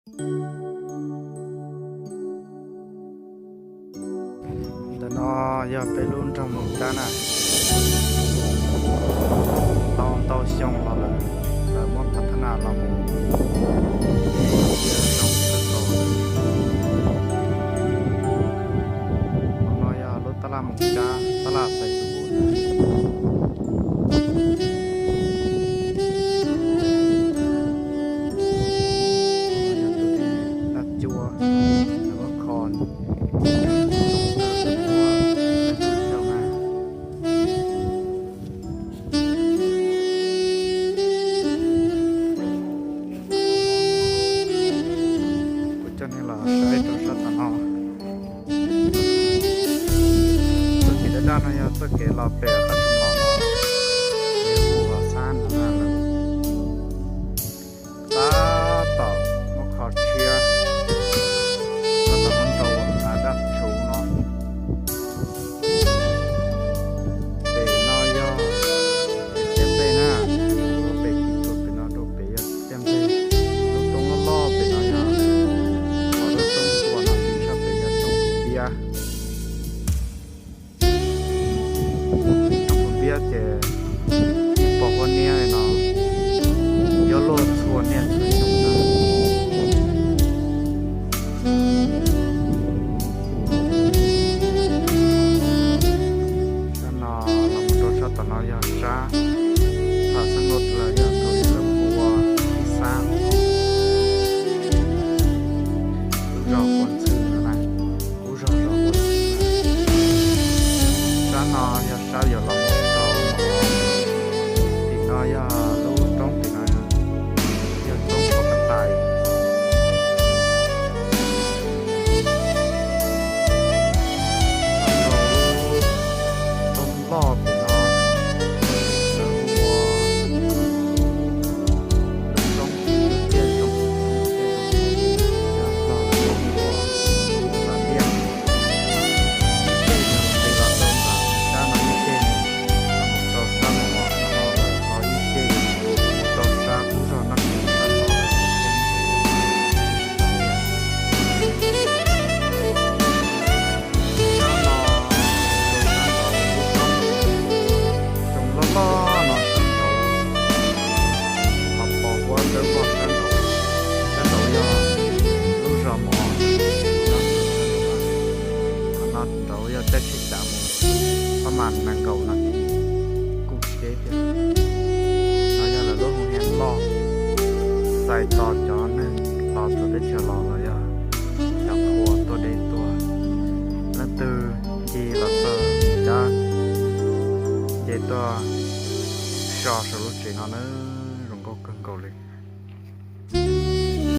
Ntawm no yog peb lub nroog Moos Tsab na. Tau ntau xyoo los lawm, lawv muab phav thab nas los mus cia zoo kawg nkaus. Hauv no yog lub tab laj Moos Tsab, tab laj Xais Xus Vus. Yog tus dej daj cua, lawv muab kho. Kuv coj nej los saib rau sab tom no. Txoj kev daj daj no yog txoj kev los pem qab tsuas los, hu ua Xab Nas Naj lawm. Tab tom muab kho tshiab, tab tom muab nrau av daj tshuv no. Pem no yog pem tiaj nplej na, pem kis txuas pem no rau pem yog tiaj nplej. Lub roob loj loj pem no yog, lub roob tua no pem tshaj pem yog roob Phuv Npiab. Roob Phuv Npiab ces ib pos huab niab no yuav luaj txhua niaj txhua xyoo na. Sab no los mus rau sab tom no yog sab Pham Xab Nuj los yog thaum ub lawv hu ua Ib Xab. Lub zos Quav Ntxhw no na, lub zos zos Quav Ntxhw. Sab no yog sab yuav los mus rau, tim no yog lub roob, tim no yog roob Pov Kav Tais. Roob loj tim no lawv hu ua lub roob tiaj zoo, tiaj zoo, yog loj lawv hu ua Xav Liaj. Ib ceg yog pem los rau nram sab no ib ceg, los mus rau sab no, no lawm ho ib ceg mus rau sab pub zog Naj Kis sab tod. Sab no, sab nraud lub roob, roob loj loj no sab nraud, ho pos huab dawb vog sab nraud, sab nraud yog lub zos Mos Os, sab nraud, qhov no nraud yog caij tsheb cav mus Pab Mas nees nkaum nas this kuj tsheb thiab. No yog lawv lub hoo hia loj, txais tos cov neeg los txawv teb chaws los los yog cov qhua tuaj deb tuaj, leej twg ncig los txog cab nce tuaj so saum lub tsev no na, zoo nkauj kawg nkaus li.